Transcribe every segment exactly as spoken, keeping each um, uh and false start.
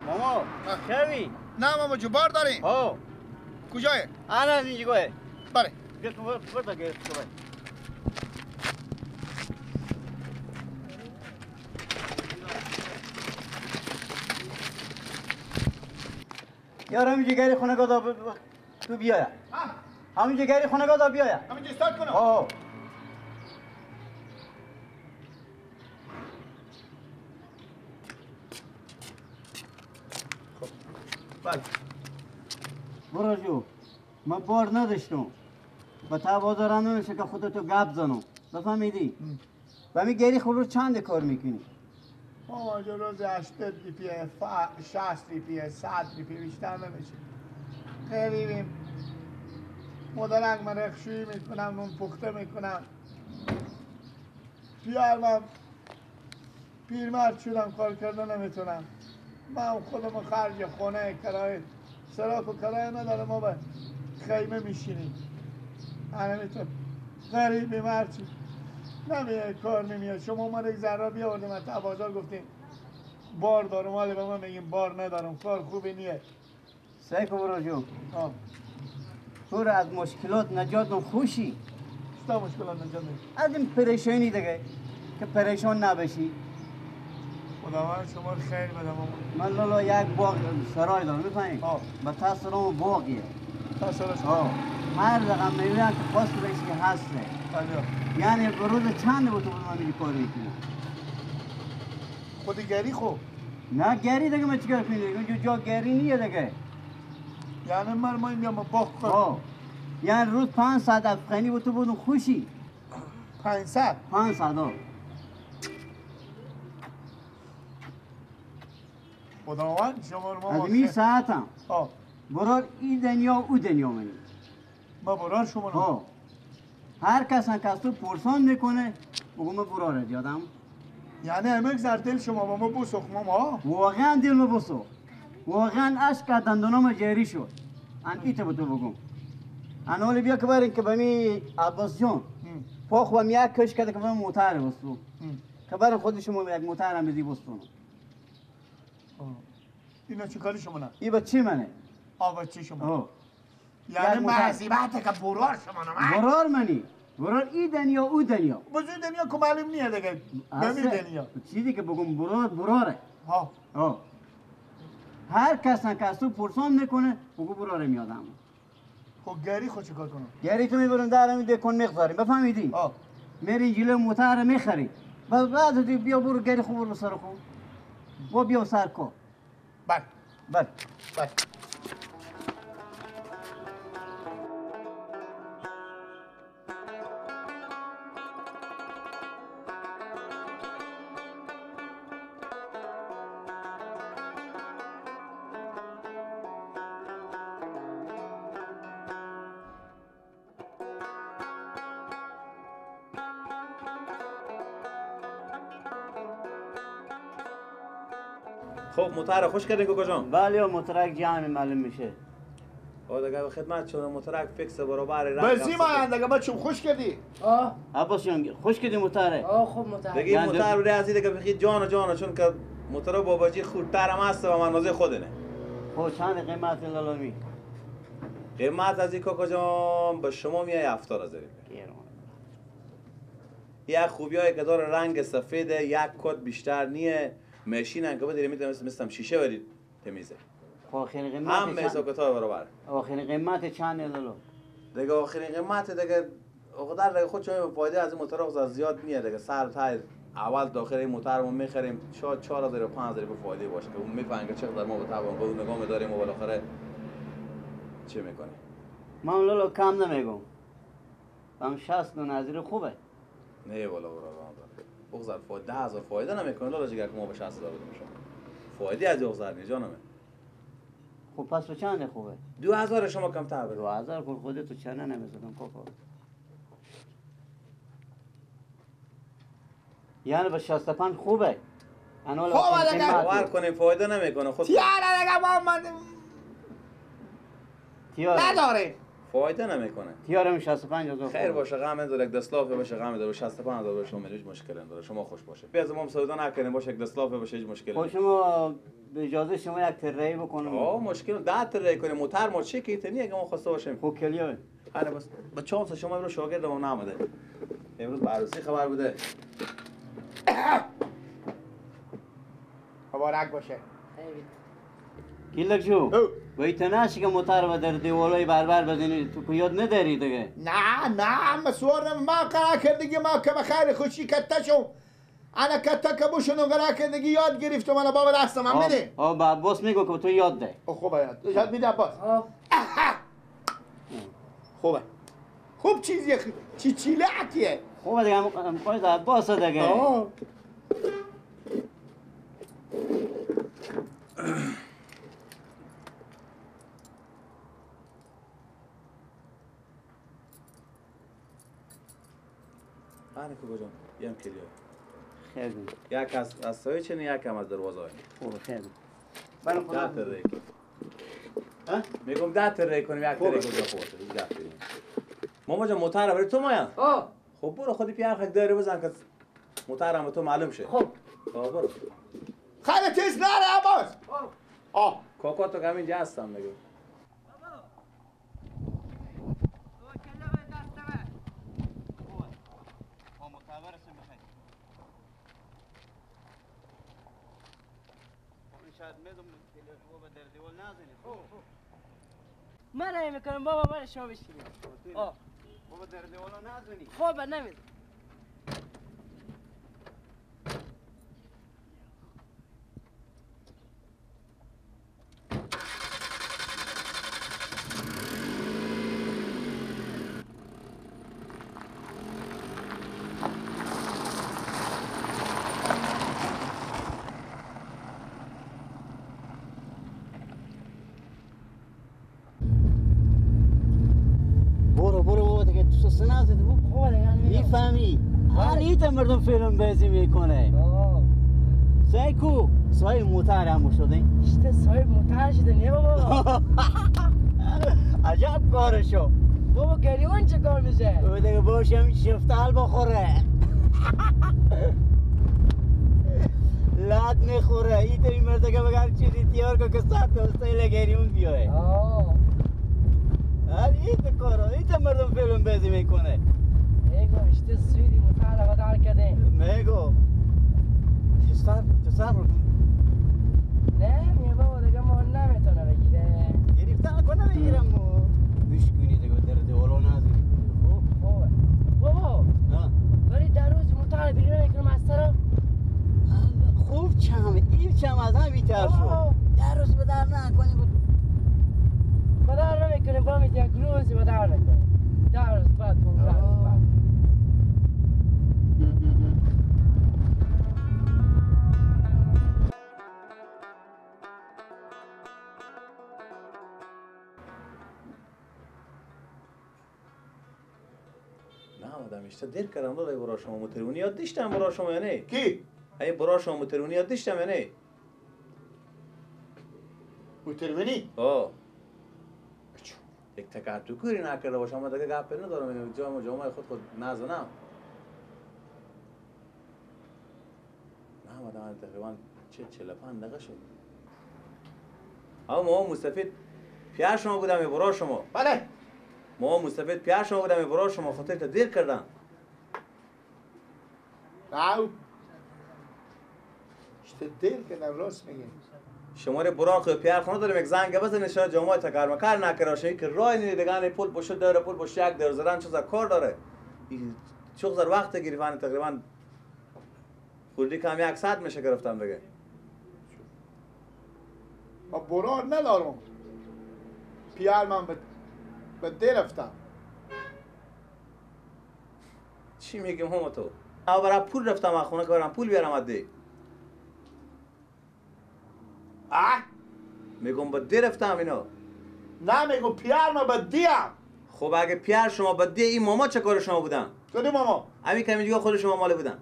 ماما، ها. شوی؟ نه ماما جو، بار داریم. ها. کجایه؟ انا از اینجا گوه. بله. بیا تو بر، بر تا گرفت تو بر. یار، همینجا گری خونه گادا ب-، ب-، تو بیایا. ها. همینجا گری خونه گادا بیایا. همینجا استارت کنم. ها. خب. بله. برو جو. من بار نداشتم. به تا بازار نمیشه که خودتو گپ زنم. بفهمیدی؟ هم. و می گری خود رو چند کار می‌کنی؟ ما واجه روز هشتاد روپیه، ف-، شصت روپیه، صد روپیه، بیشتر نمیشه. غریبیم. مادرک من رخشویی می‌کنم، نون پخته می‌کنم. پیار من پیرمرد شدم، کار کردن نمی‌تونم. من خودم خرج خونه، کرایه، سراک و کرایه ندارم، ما به خیمه می‌شینیم. همینطور غریبیم، هرچی نمیه، کار نمیه. شما ما رو یک ذره بیاوردیم، حتی بازار گفتیم بار دارم، ولی به من میگیم بار ندارم، کار خوبی نیه. سیکو برو جو. آه. تو را از مشکلات نجات دم خوشی. چطور مشکلات نجات دم؟ از این پریشانی دیگه که پریشان نبشی. خداوند شما رو خیر بده ماما. من لالا یک باغ سرای دارم، می‌فهمی؟ آه. به ته سرام باغیه. ته سرای شما؟ آه. هر رقم میوه هم که خواست بهش که هسته. بله. یعنی به روز چند بود تو بود من می‌ری کار می‌کنم؟ خود گری خو؟ نه، گری دیگه من چیکار کنی؟ اونجا جا گری نیه دیگه. یعنی مر ما اینجا ما باغ کار. ها. یعنی روز پنج ساعت افغانی با تو بودم خوشی. پنج ساعت؟ پنج ساعت، ها. خداوند شما رو ما از این ساعت هم. ها. برار ای دنیا او دنیا منی. ما برار شما رو. ها. هر کس هم که از تو پرسان می‌کنه، بگو من برار دیادم. یعنی همه زر دل شما با ما بسوخ ماما؟ واقعاً دل ما بسوخ. واقعاً اشک از دندونام جاری شد. ان ایت به تو بگم. ان حالی بیا که برین که بمی عباس جان. هم. پاخ و میک کش کرده که بمی موتر بستو. هم. که برین خود شما یک موتر هم بدی بستونم. آه. اینا چی کاری شما نه؟ ای بچه منه. آه، بچه شما. آه. یعنی یک موتر. مصیبته که برار شما نه؟ برار منی. برار ای دنیا، او دنیا. بزرگ دنیا که معلوم نیه دیگه. اصلاً بمی دنیا. چیزی که بگم برار، براره. ها. آه. هر کس هم که از تو پرسان می‌کنه، بگو براره میادم. خب گری خود چیکار کنم؟ گری تو می‌بریم در همین دکان می‌گذاریم، بفهمیدی؟ آه. می‌رین جلو موتر رو می‌خریم. بعد، بعد تو بیا برو گری خود برو سر خود. و بیا سر کار. بله. بله. بله. خب، موتر خوش کردین کوکو جان؟ بله، موترک جمع معلوم می‌شه. او دیگه خدمت شما، موترک فیکس برابر رنگ بنزین هم ما سفید. دیگه بچه‌م خوش کردی. آه. عباس جان، خوش کردی موتره. آه، خب موتر. دیگه این یعنی موتر بوده از این دیگه بخی جان جان، چون که موتر باباجی خودتر هم هست و منازع خودنه. خب چند قیمت لالامی؟ قیمت از این کوکو جان به شما میای هفتاد هزار روپیه. گران. یک خوبیایی که داره رنگ سفیده، یک کت بیشتر نیه، ماشین هم که بداری می‌تونی مثل، مثل شیشه بری تمیزه. خب آخرین قیمت هم چند؟ حساب کتاب برابر. آخرین قیمت چند لالو؟ دیگه آخرین قیمت دیگه، آقا در دیگه خود شما فایده از این موتور آقا زیاد نیه دیگه، سر تای اول داخل این موتور ما می‌خریم چهار، چهار هزار و پنج هزار به فایده باشه که اون می‌فهمه که چقدر ما به طبع اون نگاه می‌داریم و بالاخره چه می‌کنیم. من لالو کم نمیگم. هم شصت دونه از این خوبه. نه والا برو راه داره. بگذار فا-، ده هزار فایده نمی‌کنه لالا جگر که ما به شصت هزار بدیم شما. فایده از یه بگذار نیه جانمه. خب پس به چند خوبه؟ دو هزار شما کمتر بده. دو هزار کن خودتو چنه نمی‌زدم کاکا. یعنی به شصت و پنج خوبه. انا خب، حالا دیگه قیمت باور کنیم فایده نمی‌کنه. خود تیاره دیگه ما من تیاره. نداره. فایده نمی‌کنه. تیارم شصت و پنج هزار خیر تومان. باشه، غم نداره، یک دست لافه باشه، غم نداره، شصت و پنج هزار باشه، من هیچ مشکلی نداره، شما خوش باشه. بیا از ما سودا نکنیم باشه، یک دست لافه باشه، هیچ مشکلی خب نداره. شما به اجازه شما یک تره‌ای بکنم. آه، مشکل، ده تره‌ای کنیم، موتر ما چی که ایتنی اگه ما خواسته باشیم. خب کلیه. آره بس، به چانس شما امروز شاگرد ما نامده. امروز به عروسی خبر بوده. مبارک باشه. گیلک جو. او. وی تو نشی که موتر و در دیوالای بربر بزنی، تو که یاد نداری دیگه. نه، نه، ما سوار نم-، ما قرار کردگی ما که به خیر خوشی کته شو. انا کته که بوشونو قرار کردگی یاد گرفت و من بابا دستم هم آه، بده. آه، به عباس میگو که تو یاد ده. او خوبه یاد. یاد می‌ده عباس. آه. اها. خوبه. خوب چیزیه خ-، چی چیلکیه. خوبه دیگه، هم، هم خواهد عباس دیگه. آه. هانی کو بجان، یم کلیه. خیر دی. یک از، از سایه چنی، یک هم از دروازه های. خوبه، خیر دی. بله، خدا ده تره. ها؟ می‌گم ده تره کنیم، یک تره خوبه. کجا خورده، هیچ گپی نیست. ماما جان، موتر برای تو مایا؟ آه. خب برو خودی پیار خک داره بزن که موتر هم تو معلوم شه. خب. آه، برو. خیلی تیز نره عباس. خب. آه. کاکا تو که همینجا هستم دیگه. من رای می‌کنم بابا، برای شما بشکنید. آه. بابا، در دیوالا نزنی. خب، نمی‌زنم. برو، برو بابا، دیگه تو سس نزدی، برو. بابا، دیگه هم می‌رم. می‌فهمی؟ بله. هر ایت مردم فیلم بازی می‌کنه. آه. سعی کو، صاحب موتر هم شده. اشته صاحب موتر شده، نه بابا؟ عجب کارشو. بابا، گریون چه کار می‌شه؟ او دیگه باشه، هم شفتال بخوره. لات می‌خوره. ای تو این مردگه بگر چیزی تیار کن که ساعت دوسته لگریون بیایه. آه. هر ای تو کارا، ای تو مردم فیلم بازی می‌کنه. می‌گم اشته زودی موتر ودار کردیم. می‌گو. چه صبر، چه صبر کن. نه، می‌گه بابا دیگه ما نمی‌تونه بگیره. گرفتن کنه بگیرم و گوش کنی دیگه، در دیوالا نزنی. خب؟ خب. بابا. ها. ولی در روز موتر بیرون می‌کنم از سر. خوب چم، این چم از هم بیتر شد. آه. در روز به در نکنی بود. به در نمی‌کنه، با می‌گه یک روز به در نکنه. در روز بعد، پونزده روز بعد. نه، آمدم اشته دیر کردم داده برا شما موترونی یاد داشتم برا شما یا نه؟ کی؟ ای برا شما موترونی یاد داشتم یا نه؟ موترونی؟ آه. اچو. یک تکر توکوری نکرده باشم، من دیگه گپ ندارم، یعنی جام و جامای خود خود نزنم. نه، آمدم تقریباً چه چهل و پنج دقیقه شد. اما ماما موسفید پیار شما بودم یا برا شما؟ بله. ماما موسفید پیار شما بودم یا برا شما؟ خاطر تا دیر کردن. او. اشته دیر کردن، راست می‌گی. شماره براق پیار خونه داریم، یک زنگ بزنید، شاید جامعه تکر مکر نکره باشه که راه نیه دگان پل بشه، دور پل بشه، یک دور زدن چه کار داره؟ این چه قدر وقت گرفت؟ تقریباً خودی کم یک ساعت می‌شه گرفتم دیگه. ما برار ندارم. پیار من به، به دل رفتم. چی می‌گی ماما تو؟ او برای پول رفتم از خونه که برم پول بیارم از دی. آه؟ می‌گم به دی رفتم اینا. نه، می‌گم پیار ما به دیم. خب اگه پیار شما به دی، این ماما چه کار شما بودن؟ کدوم ماما؟ همین که می‌گی خود شما ماله بودن.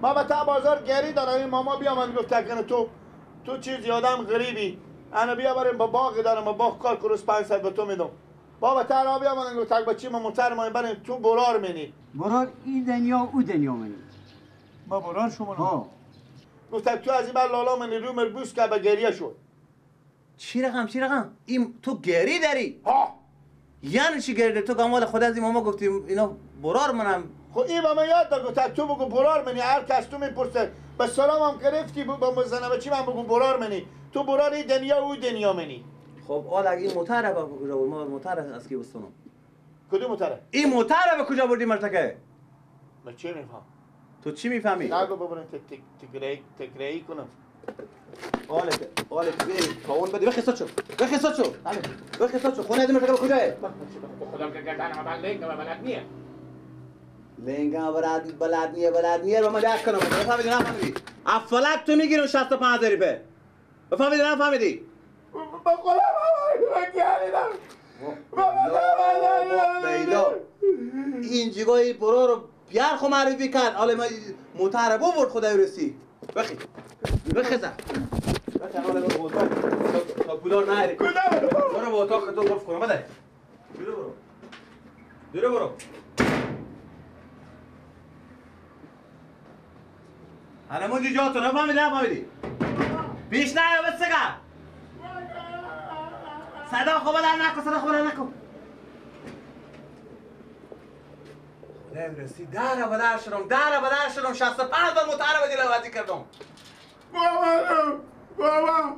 ما به تا بازار گری دارم، این ماما بیا من گفت تکن تو، تو چیزی آدم غریبی. انا بیا بریم به باغ دارم، به باغ کار کروس پنج صد به تو می‌دم. بابا، تر آبی آمدن گفتک بچی ما موتر ما بنیم، تو برار منی. برار ای دنیا او دنیا منی. ما برار شما. ها. گفتک تو از این بر لالا منی، رو مر بوس که به گریه شد. چی رقم، چی رقم؟ این تو گری داری؟ ها. یعنی چی گری داری؟ تو کمال خود از این ماما گفتی اینا برار منم. خب این به من یاد داد، گفتک تو بگو برار منی، هر کس تو میپرسه، به سلام هم گرفتی، ب-، به مزنه، به چی من بگو برار منی؟ تو برار ای دنیا او دنیا منی. خب، حالا اگه این موتر به کجا برد؟ ما موتر از کی بستونم؟ کدوم موتره؟ این موتر به کجا بردی مرتکه؟ من چی می‌فهم؟ تو چی می‌فهمی؟ نگو ببرن ت-، ت-، تکره‌ای، تکره‌ای کنم. حالت، حالت، بی، تاون بدی. بخی سوچو، بخی سوچو. بله. بخی سوچو. خونه از مرتکه به کجایه؟ خودم که گردن ما بلد نیه. لنگا بلد، بلد نیه، بلد نیه. و من درک کنم. فهمیدی، نفهمیدی؟ افلک تو می‌گیرم شصت و پنج هزار روپیه. بفهمیدی نفهمیدی؟ با خودم بابا، من گریدم. بابا، بابا، بابا، بابا. بیلا. این جیگای برو رو بیار خو معرفی کرد. حالا ما موتر ببرد خدای رسی. بخی. بخیزه. بخی، حالا برو اتاق. تا، تا پولار نهاری. کجا برو؟ برو به اتاق تو گفت کنم. بده. دورو برو. دورو برو. هنمون جی جا تو نفهمیدی، نفهمیدی؟ پیش نیا، بس سگا. صدا خو بلند نکن، صدا خو بلند نکن. خدای رسی، دره بدر شدم، دره بدر شدم، شصت و پنج تا موتر به دل وزی کردم. بابا، بابا.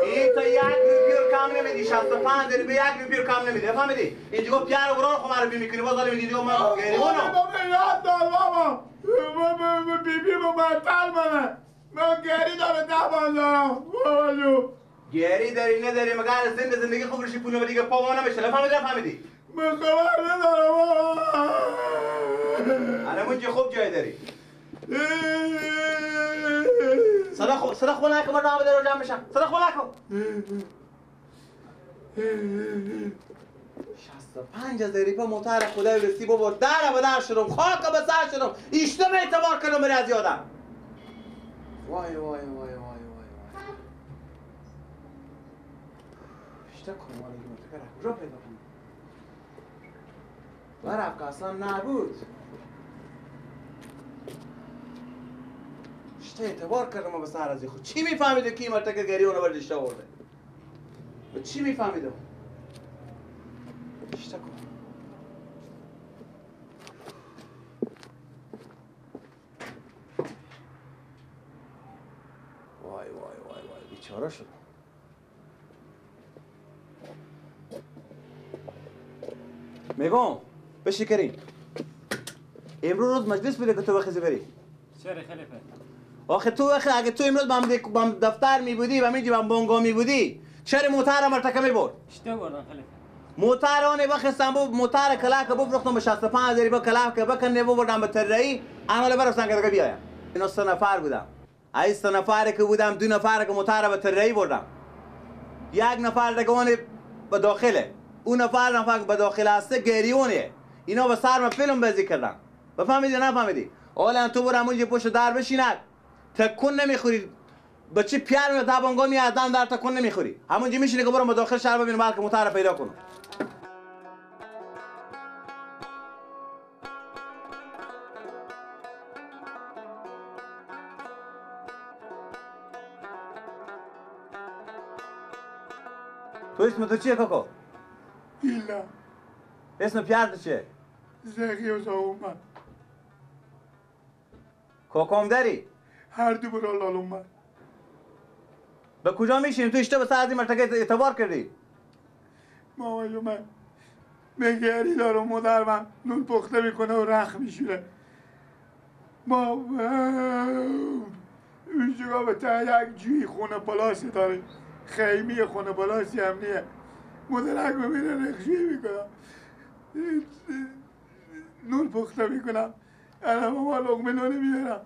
ای تا یک روپیه رو کم نمیدی، شصت و پنج داری، به یک روپیه رو کم نمیدی، فهمیدی؟ اینجا پیار و برار خو معرفی می‌کنی، باز حالا می‌گی دیگه من گریبانم. بابا، یاد دار بابا. بابا، بابا، بی بی با معطل منه. من گری داره ده بار دارم. بابا جو. گری داری نداری، مگر زنده زندگی خوب رشی پول بدی که پا ما نمیشه، فهمیدی، فهمیدی؟ من خبر ندارم بابا. الان اون جی خوب جای داری. صدا خو، صدا خو نکن، من نامه در رو جمع می‌شم. صدا خو نکن. شصت و پنج هزار روپیه موتر خدای رسی بابا، در به در شدم، خاک به سر شدم، ایشتم اعتبار کنم بره از یادم. وای، وای، وای، وای، وای، وای. اشته کمال گیمتکه را کجا پیدا کنم؟ برف که اصلاً نبود. اشته اعتبار کردم به سر از خود. چی می‌فهمیده کی مرتکه گریه اونو برداشته آورده؟ و چی می‌فهمیده؟ اشته کن. وای، وای، وای، وای، بیچاره شد. میگم، بشی کریم. امرو روز مجلس بوده که تو بخیزی بری. چرا خلیفه؟ آخه تو وقت اگه تو امروز بام دک-، بام دفتر می بودی، بام اینجی بام بونگا می بودی، چرا موتر مرتکه می برد؟ اشته بردن خلیفه. موتر آنی بخستم بو، موتر کلاک بفروختم به شصت و پنج هزار، با کلاک بکنه ببردم به تره‌ای، عمل برسن که دیگه بیایم. اینا سه نفر بودم. ای سه نفر که بودم، دو نفر که موتر به تره‌ای بردم. یک نفر دیگه اون به داخله. اون نفر، نفر که به داخل هسته، گریونه. اینا به سر من فیلم بازی کردن. بفهمیدی نفهمیدی؟ حالا تو برو همونجا پشت در بشینک. تکون نمیخوری. بچی پیار میاد، تا بانگا میاد، دم در تکون نمیخوری. همونجا میشینی که برو مداخل شهر ببینم، بلکه موتر پیدا کنم. تو اسم تو چیه کاکا؟ ایلا. اسم پیار تو چیه؟ زغی و زاومه. کاکام داری؟ هر دو برا لالومه. به کجا می‌شیم؟ تو اشته به سر از این مرتکه اعتبار کردی؟ ماما جو من، من گری دارم، مادر من نون پخته می‌کنه و رخ می‌شوره. ما اونجا به تا یک جوی خونه پلاسی داره، خیمی خونه پلاسی هم نیه. مادرک میره رخشویی می‌کنه، نون پخته می‌کنم. الان ما لقمه نون میارم،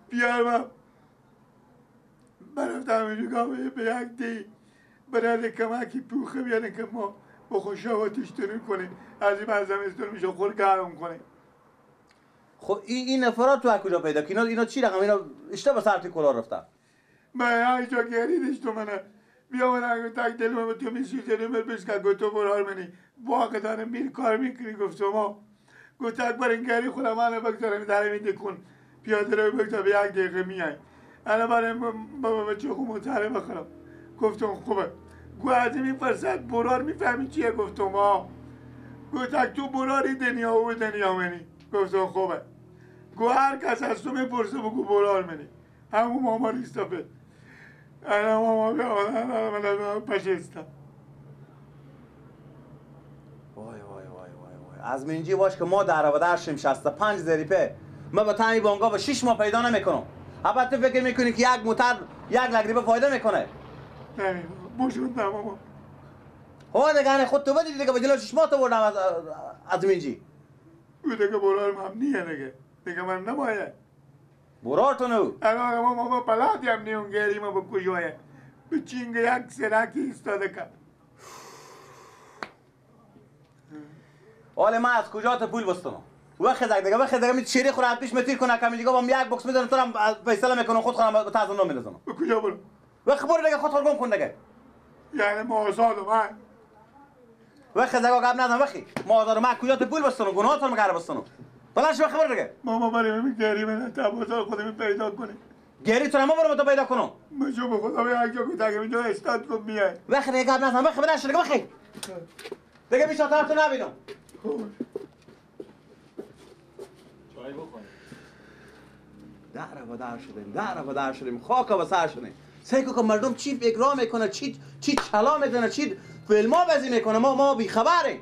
بیارم. برفتم اونجا به، به یک دی برای کمکی پوخه بیارن که ما با خوشا و تشترون کنیم. از این بعد زمستون میشه خور گرم کنیم. خب این، این نفرات تو از کجا پیدا که؟ اینا، اینا چی رقم؟ اینا اشته به سر تی کلا رفتن؟ من هر جا گری داشتم، من بیا من گوتک دل من تو می‌سوزه، رو من بشکه، گفت تو برار منی. واقعا میر کار می‌کنی، گفتم آ. گوتک برین گری خودم من بگذارم در همین دکون. پیاده رو بگذار، به یک دقیقه میای. انا برای بابا بچه خود مطالعه بخرم. گفتم خوبه. گو از این فرصت برار می‌فهمی چیه؟ گفتم آ. گوتک تو براری دنیا و دنیا منی. گفتم خوبه. گو هر کس از تو می‌پرسه بگو برار منی. همون ماما ریستافه. انا ماما بیا، انا، انا، انا، انا، پشسته. وای، وای، وای، وای، وای. از مینجی باش که ما در و در شیم شصت و پنج ظریفه. ما به تای بانگا به شش ماه پیدا نمی‌کنم. اما تو فکر می‌کنی که یک موتر، یک لک روپیه فایده می‌کنه؟ نه، بوشون تمام. هو دیگه، نه خود تو بدی دیگه، به جلو شش ماه تو بردم از، از مینجی. او دیگه برار هم نیه دیگه. دیگه من نمایه. برار تو نو. انا ما، ما، ما پلات هم نیون گری ما به کجایه. به چینگ یک سرکی ایستاده که. حال من از کجا تو پول بستم؟ وخت زگ دیگه، وخت دیگه می چیری خورد پیش متیر کنه کمی دیگه با هم یک بکس می‌زنم تو رو هم فیصله می‌کنم خود خودم به تازه نمی‌رسونم. به کجا برو؟ وخت برو دیگه خود خود گم کن دیگه. یعنی ما آزادم ها؟ وخی زگا گپ نزن وخی. ما آزار ما کجا تو پول بستنو، گناه تو مگر بستنو. بلند شو خبر دیگه. ماما برای من گری من تا بازار خودم پیدا کنه. گری تو ما برو تو پیدا کنم. من جو به خدا به یک جا که دیگه اینجا استاد کو میای. وخی دیگه گپ نزن وخی بلند شو دیگه وخی. دیگه بیشتر تو نبینم. خوب. در و در شدیم، در و در شدیم، خاک و سر شدیم. سیکو که مردم چی فکرا می‌کنه، چی، چی چلا می‌زنه، چی فیلما بازی می‌کنه، ما، ما بی‌خبریم.